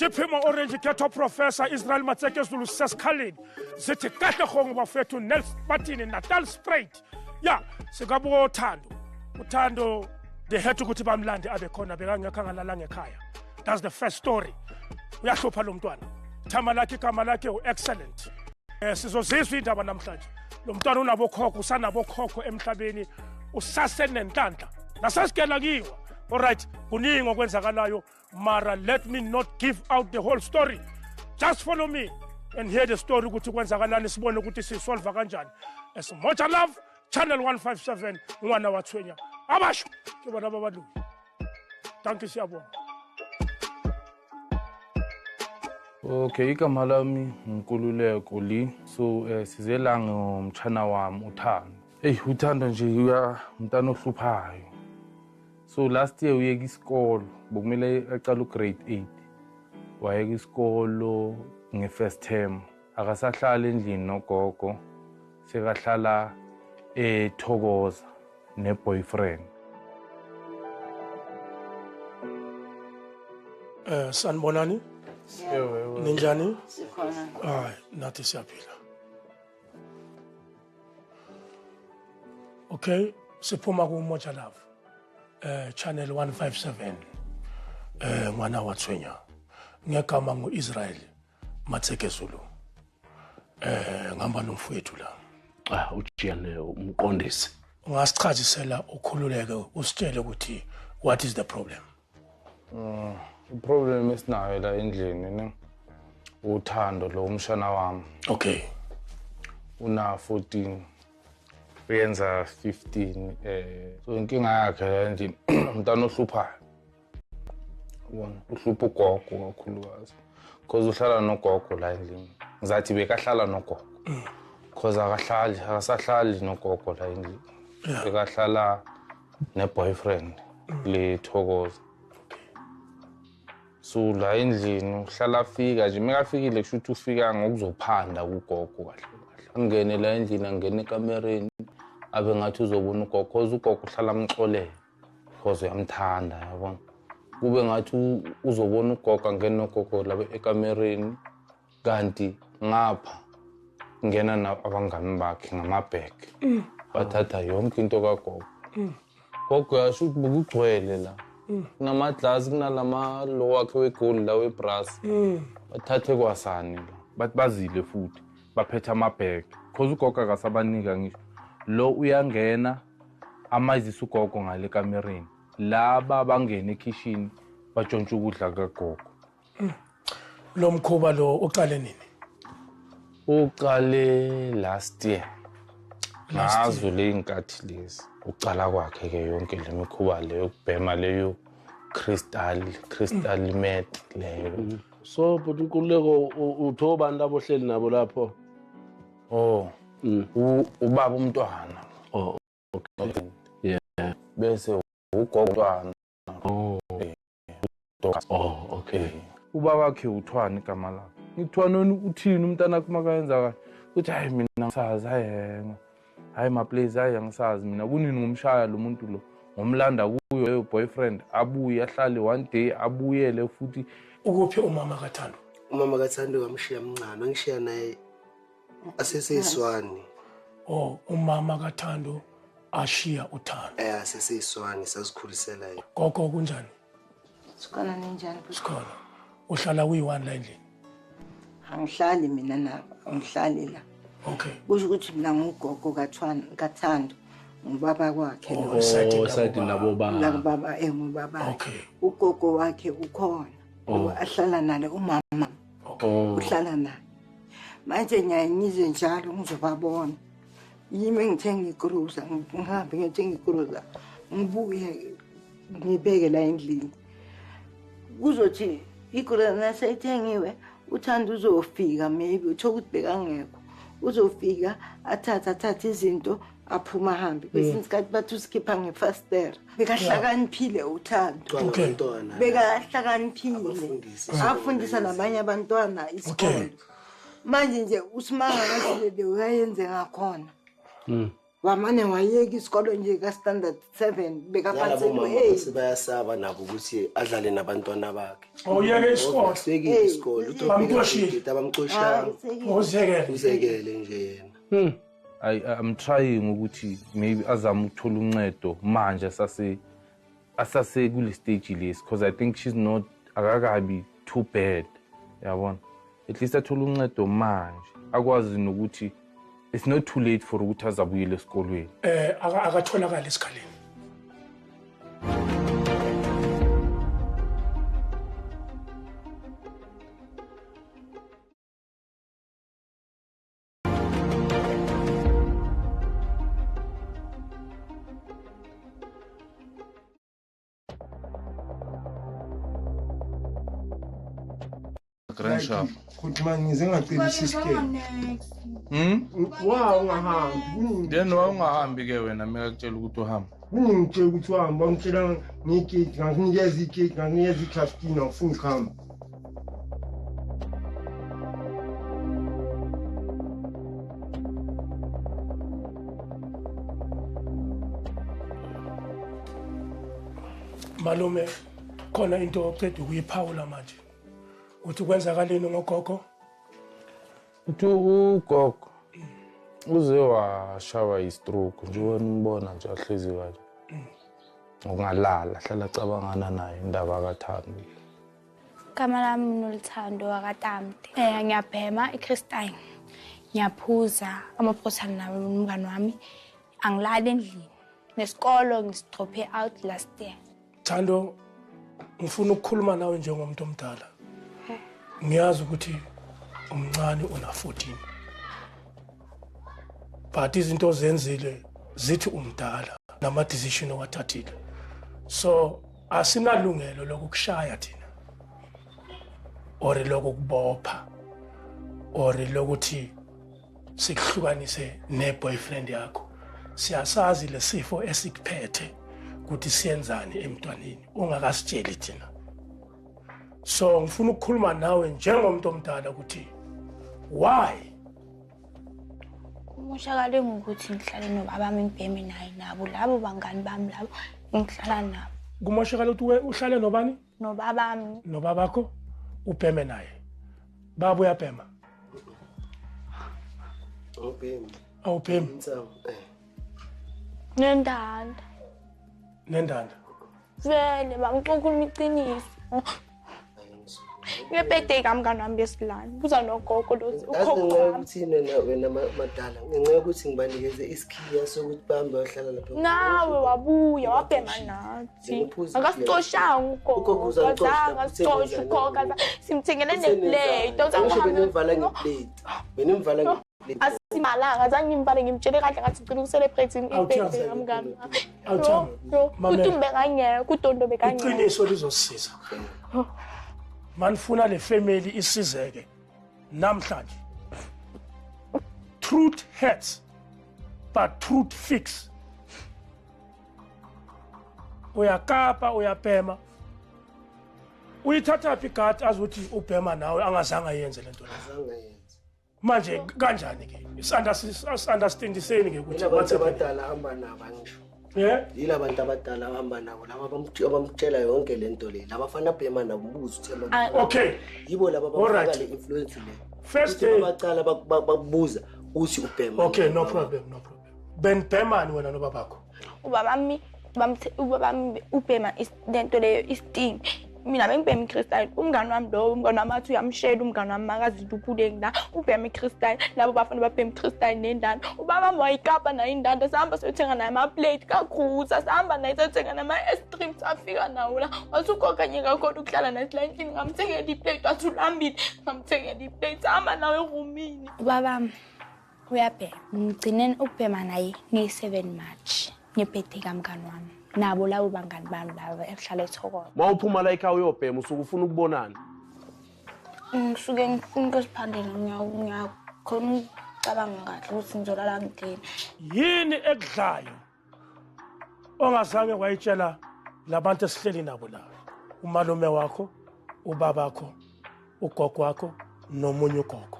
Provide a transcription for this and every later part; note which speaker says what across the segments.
Speaker 1: Chiphimo Orange Ghetto Professor Israel Matseke Zulu sisesikhaleni zithi kahle hongo bafethu Nels Batini Natal Spruit ya sikabuka uthando uthando they had ukuthi bamlande abe khona bekangekho angalalanga ekhaya. That's the first story. Uyahlupha lo mntwana, ithama lakhe igama lakhe u-excellent. Sizozizwa indaba namhlanje. Lo mntwana unabokhokho, usanabokhokho emhlabeni, usasenenhlanhla nasesigela kiwa. Alright, kuningi okwenzakalayo, mara let me not give out the whole story. Just follow me and hear the story ukuthi kwenzakalani, sibone ukuthi siyisolva kanjani. As Moja Love Channel 157, ngwana wa tshwenya abasho ke bona ba baloi. Dankie, siyabonga.
Speaker 2: Okay, igama lami Nkululeko Lee. So size la ngomtshana wami uThando. Hey, uThando nje uya umntana ohluphayo. So last year uyeka isikolo, bokumele aqale ugrade 8. Wayeka isikolo nge-first term. Akasahlali endlini nogogo, sekahlala eThokoza ne-boyfriend.
Speaker 1: Sanibonani. Ninjani?
Speaker 3: Sikhona.
Speaker 1: Hayi, nathi siyaphila. Okay, siphuma ku Moja Love. Channel 157. Ngwana wa tshwenya. Ngegama nguIsrael Matseke Zulu. Ngihamba nomfowethu la.
Speaker 4: Ah, uJiyane umqondisi.
Speaker 1: Ungasichazisela ukhululeke usitshele ukuthi what is the problem?
Speaker 2: I-problem esinayo la endlini ne uThando lo umshana wami. Una 14 uyenza 15. So inkinga yakhe la endlini, umntana ohluphayo. Ubona uhlupha ugogo kakhulukazi because uhlala nogogo la endlini. Ngizathi bekahlala nogogo because akahlali, akasahlali nogogo la endlini. Bekahlala ne-boyfriend le Thokoza. So la endlini uhlala afika nje, mekafikile kusho ukuthi ufika ngokuzophanda kugogo kahle kahle. Angene la endlini, angene ekamereni, abe ngathi uzobona ugogo cause ugogo uhlala amxolele because uyamthanda, yabona. Kube ngathi uzobona ugogo, angene nogogo laba ekamereni, kanti ngapha ngena abangani bakhe ngamabhege, bathatha yonke into kagogo. Gogo yasho ukuthi bukugcwele la, kunamaglasi, kunalama lo wakhe wegoli la webrass, bathathe kwasani la. Bathi bazile futhi baphethe amabhege cause ugogo akasabanika ngisho. Lo uyangena amazisa ugogo ngale kamereni, laba bangena ekhishini batshontsha ukudla kagogo.
Speaker 1: Lo mkhuba lo uqale nini?
Speaker 2: Uqale last year.
Speaker 1: Last year.
Speaker 2: Ngazo le inkathi lezi uqala kwakhe ke yonke le mikhuba leyo yokubhema leyo crystal meth leyo.
Speaker 4: So but Nkululeko, utho abantu labo ohleli nabo lapho?
Speaker 2: Oh, ubaba umntwana.
Speaker 4: Oh, okay. Yeah.
Speaker 2: Bese ugogo umntwana.
Speaker 4: Oh. Oh, okay.
Speaker 2: Ubaba wakhe uthwani igama lakhe? Ngithwani uthini umntana wakhe makayenza kahle? Uthi hayi mina ngisazi, hayi hayi ma please, hayi angisazi mina kunini ngumshaya lo muntu lo, ngomlanda kuyo leyo boyfriend, abuye ahlale one day abuyele futhi.
Speaker 1: Ukuphi umama kaThando?
Speaker 5: Umama kaThando ngamshiya mncane, ngishiya naye aseseyiswani.
Speaker 1: Oh, umama kaThando ashiya uThando.
Speaker 5: Aseseyiswani, sazikhulisela yena.
Speaker 1: Gogo, kunjani?
Speaker 3: Sikhona, ninjani?
Speaker 1: Sikhona. Uhlala uyi-one la endlini?
Speaker 3: Angihlali mina nabo, angihlali la. Kusho ukuthi mina ngugogo kaThwana, kaThando, ngubaba kwakhe lo.
Speaker 1: Oh, esayidini
Speaker 4: Oh, esayidini
Speaker 1: labo
Speaker 4: labo
Speaker 1: baba.
Speaker 4: baba.
Speaker 3: La baba, ngubaba. Ugogo wakhe ukhona.
Speaker 4: Oh.
Speaker 3: Ahlala nale umama.
Speaker 4: Oh.
Speaker 3: Uhlala naye. Manje ngiyaye ngize njalo ngizobabona. Yimi ngithenga igrosa, ngihambe ngiyothenga igrosa. Ngibuye ngibeke la endlini. Kuzothi igrosa naseyithengiwe, uThando uzofika, maybe uthola ukuthi bekangekho. Uzofika athathe izinto, aphuma ahambe. Kwesinye isikhathi bathi usikhipha ngefastera. Bekahlakaniphile uThando.
Speaker 5: Abantwana.
Speaker 3: Bekahlakaniphile.
Speaker 5: Abafundisi.
Speaker 3: Afundisa nabanye abantwana isikolo. Manje nje usimanga ngathi le uyayenze ngakhona. Wamane wayeka isikolo nje ka-standard 7
Speaker 5: Nalabo mama
Speaker 3: bekaphathele
Speaker 5: sebayasaba nabo ukuthi adlale nabantwana bakhe.
Speaker 1: Awuyeke isikolo.
Speaker 5: Sekile isikolo.
Speaker 1: Bamxoshile.
Speaker 5: Abamxoshanga.
Speaker 1: Uziyekele.
Speaker 5: Uzekele nje yena.
Speaker 2: I'm trying ukuthi maybe azame ukuthola uncedo manje asase kule stage lesi, because I think she's not akakabi too bad, yabona. At least athole uncedo manje, akwazi nokuthi it's not too late for ukuthi azabuyele esikolweni.
Speaker 1: Akatholakali esikhaleni.
Speaker 2: Grand sharp.
Speaker 6: Kuthi manje ngize ngacebisa isikele. Wa ungahambi.
Speaker 2: Then wa ungahambi ke wena mekakutshela ukuthi uhambe.
Speaker 6: Kuningitshela ukuthi uhambe, wangitshela ngekeki, ngakunikeza ikeki, ngakunikeza ikhaftina, ufuna ukuhamba.
Speaker 1: Malume, khona into oceda ukuyiphawula manje. Uthi kwenzakaleni ngogogo?
Speaker 2: Uthi ugogo uze washawa i-stroke nje, wena umbona nje ahlezi kanje. Ukungalala, hlala acabangana naye indaba kaThando.
Speaker 7: Igama lami Noluthando wakaTamde. Ngiyabhema iCrystal. Ngiyaphuza amaphosana nomngani wami. Angilali endlini. Nesikolo ngisidrophe out last year.
Speaker 1: Thando, ngifuna ukukhuluma nawe njengomuntu omdala. Ngiyazi ukuthi umncane una 14. But izinto ozenzile zithi umdala nama decision owathathile. So asinalungelo lokukushaya thina. Or lokukubopha. Or lokuthi sikuhlukanise ne boyfriend yakho. Siyasazi lesifo esikuphethe ukuthi siyenzani emntwaneni ungakasitsheli thina. So ngifuna ukukhuluma nawe njengomuntu omdala ukuthi why?
Speaker 7: Kumoshakale ngokuthi ngihlale nobaba ngibheme naye nabo labo bangani bami labo ngihlala nabo.
Speaker 1: Kumoshakala ukuthi uhlale nobani?
Speaker 7: Nobabami.
Speaker 1: Nobabakho ubheme naye. Baba uyabhema?
Speaker 5: Awubhemi.
Speaker 1: Awubhemi.
Speaker 7: Nendanda.
Speaker 1: Nendanda.
Speaker 7: Vele bangixoxela iqiniso. Ngebhede kamngani wami besilana. Buza nogogo lo
Speaker 5: ukhokho. Ukuthi wena madala ngenxa yokuthi ngibanikeze isikhiya sokuthi bahambe bayohlala lapha.
Speaker 7: Nawe wabuya wabhema nathi. Akasixoshanga ugogo. Akasixosha ugogo. Simthengele neplate.
Speaker 5: Benimvala ngeplate. Benimvala ngeplate.
Speaker 7: Asimalanga azange ngimbale ngimtshele kahle ngathi ngicela ukucelebrate ibirthday kamngani wami. Uthi bekangekho uDondo bekangekho.
Speaker 1: Iqiniso lizosisiza. Manifuna le family isizeke namhlanje. Truth hurts, but truth fix. Uyakapa uyabhema. Uyithatha phi igadi azothi ubhema nawe angazange ayenze lento le.
Speaker 5: Azange ayenze.
Speaker 1: Manje kanjani ke? Understandiseni ke ukuthi
Speaker 5: abantu abadala hamba nabo angisho.
Speaker 1: Yeah.
Speaker 5: Yila abantu abadala abahamba nabo laba abamtshela yonke lento le. Labafana bhema nabo umbuzo uthela.
Speaker 1: Okay.
Speaker 5: Yibo laba abafaka le influence le.
Speaker 1: First day
Speaker 5: abacala bakubuza uthi ubhema.
Speaker 1: Okay, no problem, no problem. Ben bhemani wena nobabakho?
Speaker 7: Ubabami ubabami ubhema lento leyo isting. Mina bengibhema iCrystal. Umngani wami lo, umngani wami athi uyamshela umngani wami makaziduphule ngila. Ubhema iCrystal, labo bafana babhema iCrystal nendana. Ubaba wayikapa nayo indanda, sahamba siyothenga naye ama-plate kakhuza, sahamba naye siyothenga nama-ice cream, safika nawo la. Wathi ugogo anyeka khona ukuhlala nathi la endlini, ngamthengela iplate, wathi ulambile, ngamthengela iplate, sahamba nawe erumini. Ubaba uyabhema. Ngigcine ukubhema naye ngeyi-7 March ngebirthday kamngani wami. Nabo labo bangani bami laba ehlala eThokoza.
Speaker 4: Mawuphuma la ekhaya uyobhema usuke ufuna ukubonana.
Speaker 7: Ngisuke ngifuna ukuziphandela ngiyakhona ukucabanga kahle ukuthi ngizolala ngidini.
Speaker 1: Yini ekudlayo ongazange wayitshela labantu esihleli nabo la? Umalume wakho, ubabakho, ugogo wakho nomunye ugogo.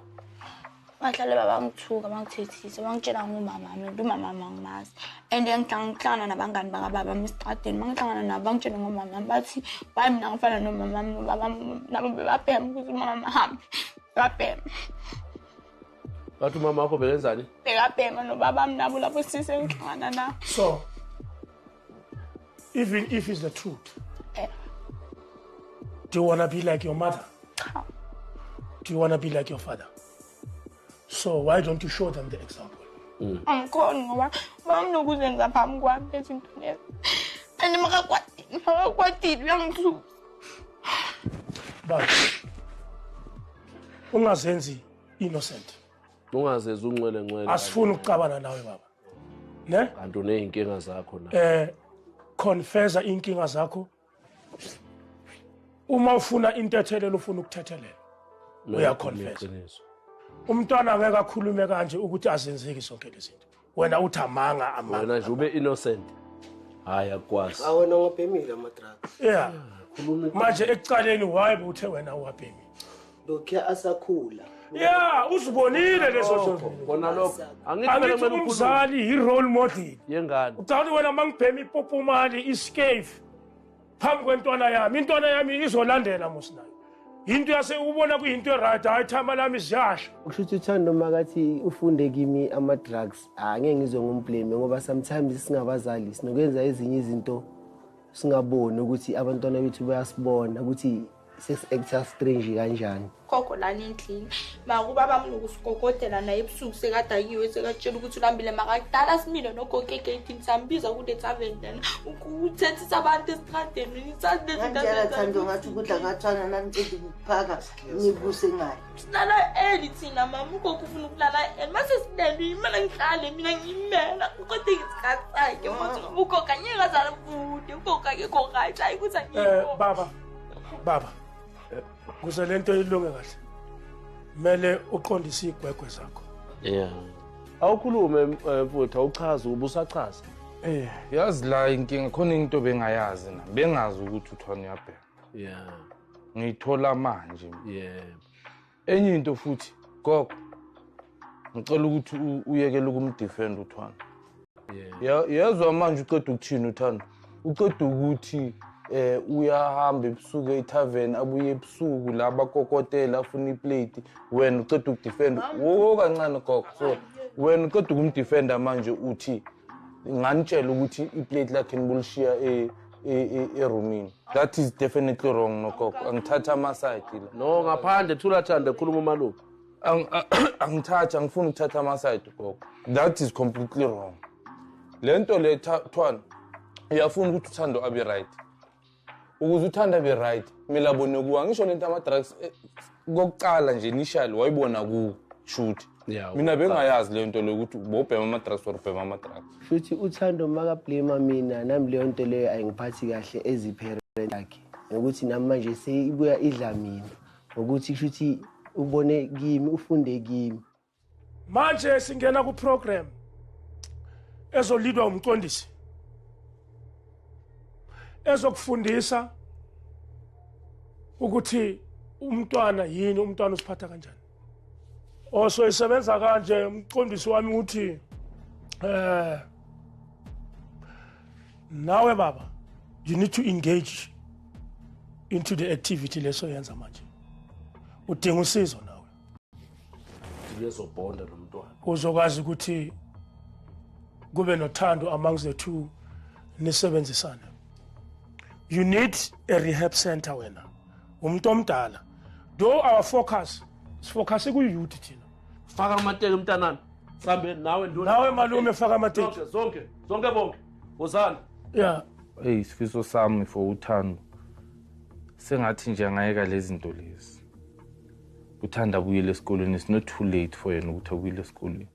Speaker 7: Bahlale babangithuka bangithethisa bangitshela ngomama wami, umama wami angimazi. And ngihlangana nabangani bakababa esitradeni, mangihlangana nabo bangitshela ngomama wami bathi why mina ngifana nomama wami nobaba nabo bebabhema ukuthi umama ahambe. Babhema.
Speaker 4: Bathi umama wakho bekenzani?
Speaker 7: Bekabhema nobaba wami nabo lapho sise ngihlangana nabo.
Speaker 1: So even if it's the truth, do you want to be like your mother? Do you want to be like your father? So why don't you show them the example?
Speaker 7: Angikhoni ngoba bamnokuzenza phambi kwami izinto lezi. And makakwatile uyangihluza.
Speaker 1: But ungazenzi innocent.
Speaker 4: Ungazenzi ungcwele ngcwele.
Speaker 1: Asifuni ukucabana nawe baba. Ne?
Speaker 4: Kanti uneyinkinga zakho na.
Speaker 1: Confessa inkinga zakho. Uma ufuna intethelelo ufuna ukuthethelela. Uyaconfessa. Umntwana angeke akhulume kanje ukuthi azenzeki zonke lezi zinto. Wena uthi amanga amanga.
Speaker 4: Wena nje ube innocent. Hayi akwazi.
Speaker 5: Awona ngobhemile ama drugs.
Speaker 1: Yeah. Manje ekuqaleni why uthe wena uwabhemi?
Speaker 5: Lokho asakhula.
Speaker 1: Yeah, uzibonile lezo zinto.
Speaker 4: Kona lokho.
Speaker 1: Angithi umzali i role model
Speaker 4: yengane.
Speaker 1: Ucabanga wena mangibhema ipopomali iscafe phambi kwentwana yami, intwana yami izolandela mosinayo. Into yase ubona kuyinto right, hayi thama lami ziyasha.
Speaker 5: Kusho ukuthi uThando makathi ufunde kimi ama drugs, angeke ngizwe ngomblame ngoba sometimes singabazali sinokwenza ezinye izinto singaboni ukuthi abantwana bethu bayasibona ukuthi sesi-actor strange kanjani.
Speaker 7: Gogo lana endlini makuba bamnokusikokotela naye ebusuku sekadakiwe sekatshela ukuthi ulambile makadala simile nogogo egeyidini sambiza kule tavern lana ukuthethisa abantu esitradeni.
Speaker 3: Ngangitshela Thando ngathi ukudla ngathwana naniceda ukuphaka nibuse ngayo.
Speaker 7: Silala early thina mama, ugogo ufuna ukulala early mase silele mina ngihlale mina ngimela kodwa isikhathi sakhe ugogo angeke aze avude, ugogo akekho right hayi ukuthi angikho.
Speaker 1: Baba kuze lento ilunge kahle kumele uqondise igwegwe zakho.
Speaker 4: Yeah. Awukhulume mfowethu, awuchaze ubusachaza.
Speaker 2: Yazi la inkinga khona into bengayazi na. Bengazi ukuthi uThwani uyabhema.
Speaker 4: Yeah.
Speaker 2: Ngiyithola manje.
Speaker 4: Yeah.
Speaker 2: Enye into futhi gogo ngicela ukuthi uyekele ukumdefend uThwani.
Speaker 4: Yeah.
Speaker 2: Yezwa manje uqeda ukuthini uThando? Uqeda ukuthi uyahamba ebusuku etavern abuye ebusuku la bakokotela afuna iplate, wena uqeda ukudefend wo kancane gogo. So wena uqeda ukumdefenda manje uthi nganitshela ukuthi iplate lakhe nibulishiya erumini. That is definitely wrong no gogo. Angithatha ama-side la.
Speaker 4: No ngaphandle thula Thando khuluma umalume.
Speaker 2: Angithatha angifuni ukuthatha ama-side gogo. That is completely wrong. Lento le Thwani uyafuna ukuthi uThando abe right. Ukuze uThando abe right kumele abone kuwa ngisho lento ama drugs kokuqala nje initial wayibona ku shoot. Mina bengayazi le nto lokuthi bobhema ama drugs or bhema ama drugs.
Speaker 5: Futhi uThando makablame mina nami leyo nto leyo ayingiphathi kahle as a parent yakhe. Ngokuthi nami manje seyibuya idla mina ngokuthi kushuthi ubone kimi ufunde kimi.
Speaker 1: Manje singena ku program ezolidwa umqondisi ezokufundisa ukuthi umntwana yini, umntwana usiphatha kanjani. Also isebenza kanje umqondisi wami uthi nawe baba you need to engage into the activity leso yenza manje. Udinga usizo nawe.
Speaker 4: Uyezobonda nomntwana.
Speaker 1: Uzokwazi ukuthi kube nothando amongst the two nisebenzisane. You need a rehab center wena. Umuntu omdala. Though our focus is focus ku youth thina.
Speaker 4: Faka amateki mntanami. Sambe nawe nduna.
Speaker 1: Nawe malume faka amateki.
Speaker 4: Zonke zonke bonke. Wozani.
Speaker 1: Yeah.
Speaker 2: Hey isifiso sami for uThando. Sengathi nje angayeka lezi zinto lezi. Uthanda abuyele esikolweni, it's not too late for yena ukuthi abuyele esikolweni.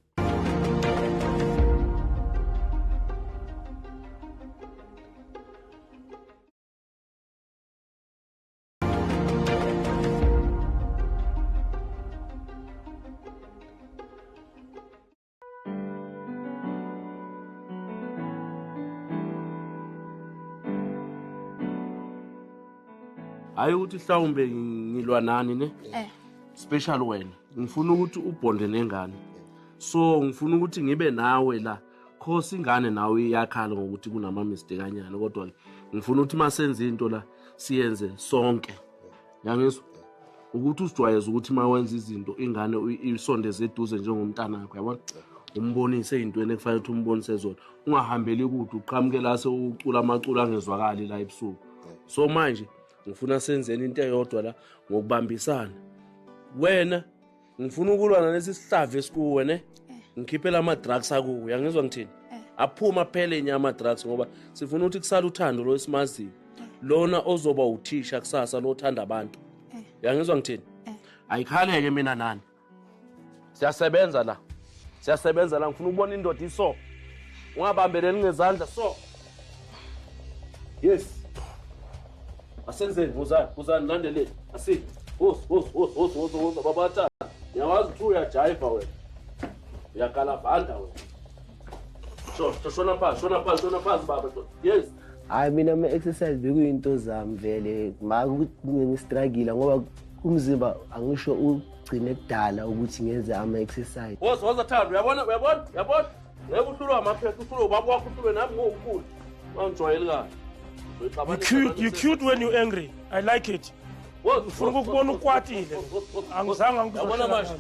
Speaker 4: Hayi ukuthi mhlawumbe ngilwa nani ne? Special wena. Ngifuna ukuthi ubonde nengane. So ngifuna ukuthi ngibe nawe la. Khosi ingane nawe iyakhala ngokuthi kunama mistake anyana, kodwa ngifuna ukuthi masenze into la siyenze sonke. Yangizwa? Ukuthi usijwayeze ukuthi mawenza izinto ingane isondeze eduze njengomntana wakho, yabona? Umbonise izintweni ekufanele ukuthi umbonise zona. Ungahambeli kude uqhamuke la sewucula amaculo angezwakali la ebusuku. So manje ngifuna senzeni into eyodwa la ngokubambisana. Wena ngifuna ukulwa nalesi sihlavu esikuwe ne? Ngikhiphela ama drugs akuwe, uyangizwa ngithini? Aphuma phele inyama drugs ngoba sifuna ukuthi kusale uthando lo esimaziyo. Lona ozoba uthisha kusasa lo othanda abantu. Uyangizwa ngithini? Ayikhaleke mina nani. Siyasebenza la. Siyasebenza la, ngifuna ukubona indoda iso. Ungabambeleli ngezandla so. Yes. Asenzeni, wozani, wozani landeleni. Asi. Wos wos wos wos wos wos babatha. Ngiyawazi ukuthi uyajiva wena. Uyakalavanda wena. Sho, shona phansi, shona phansi, shona phansi baba. Yes.
Speaker 5: Hayi mina ama exercise bekuyinto zami vele, ngistruggle ngoba umzimba angisho ugcine kudala ukuthi ngenze ama exercise.
Speaker 4: Woza woza Thando, uyabona uyabona uyabona. Ngeke uhlulwe amaphepha, uhlulwe ubaba wakho, uhlulwe nami ngomkhulu. Ungangijwayeli kahle.
Speaker 1: You cute when you angry. I like it. Ufuna ukubona ukwatile. Angizange
Speaker 4: ngikuzwe. Manje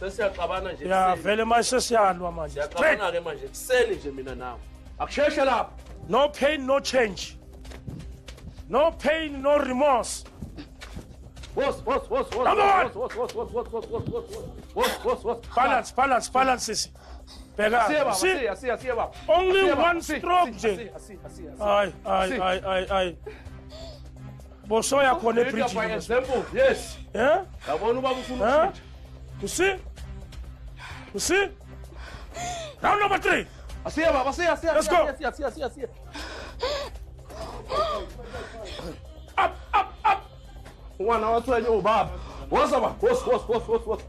Speaker 4: sesiyaxabana nje.
Speaker 1: Ya vele manje sesiyalwa manje.
Speaker 4: Siyaxabana ke manje. Kuseni nje mina nawe. Akusheshe lapha.
Speaker 1: No pain, no change. No pain, no remorse.
Speaker 4: Wos wos wos wos.
Speaker 1: Number one.
Speaker 4: Wos wos wos wos wos wos wos wos wos wos.
Speaker 1: Balance, balance, balance sisi. Bheka.
Speaker 4: Asiya asiya asiya baba.
Speaker 1: Only one stroke nje. Ay ay ay ay ay. Bosoya khona ebridge.
Speaker 4: Example. Yes.
Speaker 1: Yeah?
Speaker 4: Yabona ubaba ufuna ukushintsha.
Speaker 1: You see? You see? Round number 3.
Speaker 4: Asiya baba, asiya asiya.
Speaker 1: Let's go.
Speaker 4: Asiya asiya asiya asiya.
Speaker 1: Up up up.
Speaker 4: Ngwana wa tshwenye ubaba. Woza baba. Wos wos wos wos wos.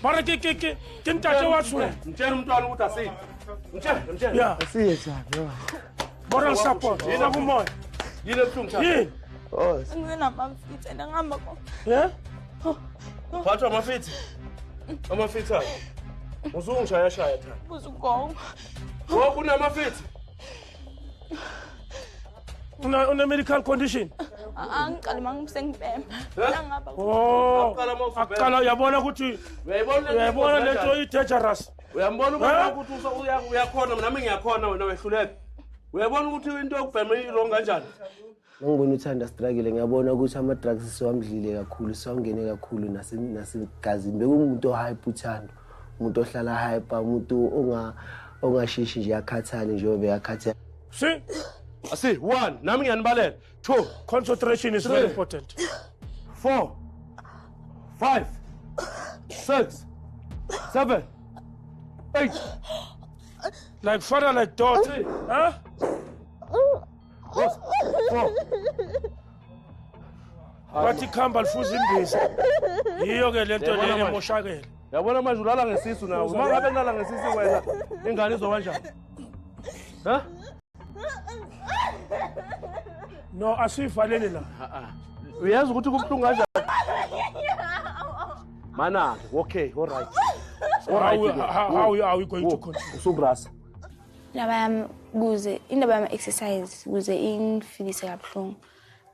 Speaker 1: Mara ke ke ke ke ntate wa tshwenye.
Speaker 4: Mtshela umntwana ukuthi asiye. Mtshela, mtshela.
Speaker 1: Yeah.
Speaker 5: Asiye Thando.
Speaker 1: Moral support. Yena kumoya.
Speaker 4: Yini ebuhlungu Thando?
Speaker 1: Yini?
Speaker 5: Oh,
Speaker 7: Nginamafitha and ngihamba ko.
Speaker 1: Yeah?
Speaker 4: Uphathwa amafithi. Amafithi akho. Uzungishaya shaya Thando.
Speaker 7: Uzugongo.
Speaker 4: Gogo unamafithi.
Speaker 1: Una medical condition.
Speaker 7: Angiqale mangisengibhema. Ngihamba.
Speaker 1: Oh. Aqala uyabona ukuthi uyayibona lento i dangerous.
Speaker 4: Uyambona ubaba ukuthi uyakhona nami ngiyakhona wena wehluleka. Uyabona ukuthi into yokubhema i wrong kanjani?
Speaker 5: Ngibona uThando struggle, ngiyabona ukuthi ama drugs siwamdlile kakhulu, siwangene kakhulu nasegazini. Bekumuntu ohype uThando, umuntu ohlala hyper, umuntu ongashishi nje akhathale njengoba bekakhathele.
Speaker 1: See?
Speaker 4: Asi 1 nami ngiyanibalela. 2
Speaker 1: Concentration is very important.
Speaker 4: 4 5 6 7 8.
Speaker 1: Like father like daughter. Huh?
Speaker 4: 4.
Speaker 1: Bathi khamba lifuza imbiza. Yiyo ke lento le emoshakele.
Speaker 4: Yabona manje ulala ngesisu nawe. Uma ngabe kulala ngesisu wena ingane izoba kanjani? Ha?
Speaker 1: No, asivalele la.
Speaker 4: Uyazi ukuthi kubuhlungu kanjani? Mana, okay, all right. All right.
Speaker 1: How are we going to continue?
Speaker 4: Usugrasa.
Speaker 7: Indaba yami kuze indaba yama exercise kuze ingifikise kabuhlungu.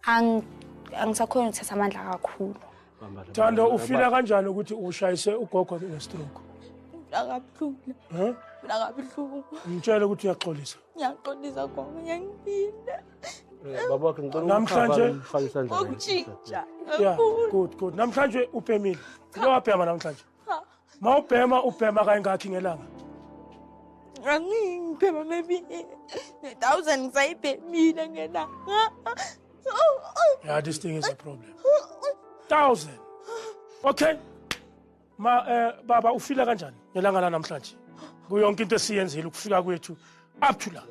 Speaker 7: Angisakhona ukuthatha amandla kakhulu.
Speaker 1: Thando ufila kanjani ukuthi ushayise ugogo ngestroke?
Speaker 7: Kabuhlungu.
Speaker 1: Eh?
Speaker 7: Kabuhlungu.
Speaker 1: Ngitshela ukuthi uyaxolisa.
Speaker 7: Ngiyaxolisa gogo, ngiyangiphinda.
Speaker 4: Baba wakhe ngicela
Speaker 1: namhlanje
Speaker 4: ufake isandla.
Speaker 7: Ukutshintsha.
Speaker 1: Yeah, good good. Namhlanje ubhemile. Lo wabhema namhlanje. Mawubhema ubhema kayingakhi ngelanga?
Speaker 7: Angibhema maybe 1000 ngisayibhemile ngelanga.
Speaker 1: Yeah, this thing is a problem. 1000. Okay. Ma baba ufila kanjani ngelanga la namhlanje? Kuyonke into esiyenzile ukufika kwethu up to la.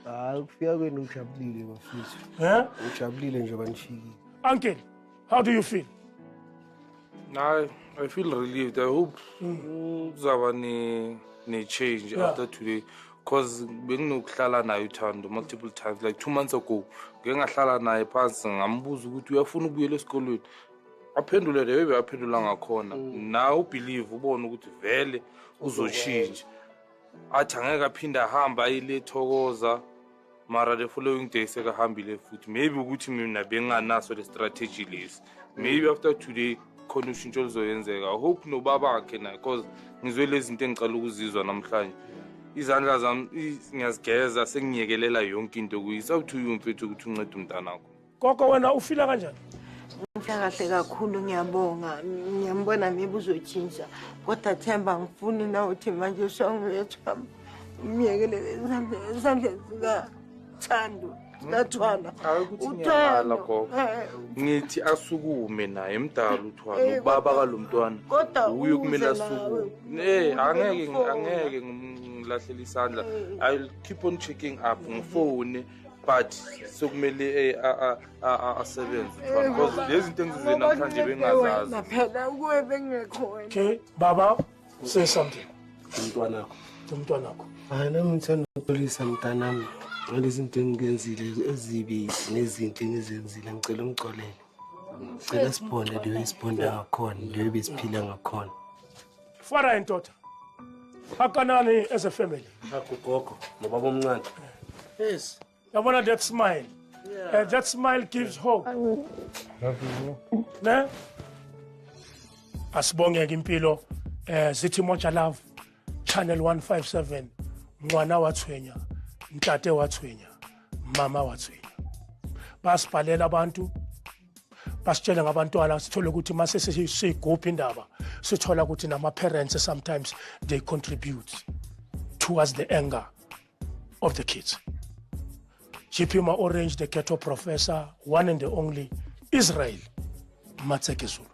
Speaker 5: Hayi ukufika kwenu ngijabulile bafethu.
Speaker 1: Eh?
Speaker 5: Ngijabulile nje banifikile.
Speaker 1: Uncle, how do you feel?
Speaker 2: I feel relieved. I hope kuzaba ne change after today. Because benginokuhlala naye uThando multiple times, like 2 months ago. Ngike ngahlala naye phansi ngambuza ukuthi uyafuna ukubuyela esikolweni. Aphendule le way aphendula ngakhona. Nawe ubelieve, ubone ukuthi vele uzoshintsha. Athi angeke aphinde ahamba ayile Thokoza, mara the following day sekahambile futhi. Maybe ukuthi mina benginganaso le strategy lesi, maybe after today khona ushintsho oluzoyenzeka. I hope nobabakhe naye, cause ngizwe lezi zinto engicala ukuzizwa namhlanje. Izandla zami ngiyazigeza, sengiyekelela yonke into kuyi. It's up to you, mfethu, ukuthi uncede umntanakho.
Speaker 1: Gogo, wena ufila kanjani?
Speaker 3: Ngifila kahle kakhulu, ngiyabonga. Ngiyambona, maybe uzotshintsha, kodwa Themba, ngifuni na uthi manje songuyethwam umyekelele esandleni sikaThando, sikaThwala.
Speaker 2: Hayi, ukuthi ngiyamala, gogo. Ngithi asukume naye, mdala uThwala. Ubaba kalo mntwana.
Speaker 3: Kodwa
Speaker 2: uye kumele
Speaker 3: uze nawe.
Speaker 2: Asukume. Angeke ngilahlele isandla. I'll keep on checking up, ngifone, but sekumele asebenze uThwala, because lezi zinto engizizwe namhlanje bengazazi.
Speaker 3: Phela kuwe bengekho wena.
Speaker 1: Okay, baba, say something.
Speaker 4: Umntwanakho.
Speaker 1: Umntwanakho.
Speaker 5: Hayi, nami ngithanda ukuxolisa, mntanami, ngalezi zinto engikenzile ezibi nezinto engizenzile. Ngicela ungixolele. Ngicela sibone leyo esibonda ngakhona, leyo besiphila ngakhona.
Speaker 1: Father and daughter, hakanani as a family.
Speaker 4: Gogo nobaba omncane, yes.
Speaker 1: Yabona that smile, that smile gives hope, ne? Asibongeke impilo. Zithi Moja Love Channel 157, ngwana wa tshwenya, ntate wa tshwenya, mama wa tshwenya. Basibhalela abantu, basitshele ngabantwana. Sithole ukuthi mase siyiguphi indaba, sithola ukuthi nama-parents sometimes they contribute towards the anger of the kids. GP Ma Orange, the ghetto professor, one and the only Israel Matseke Zulu.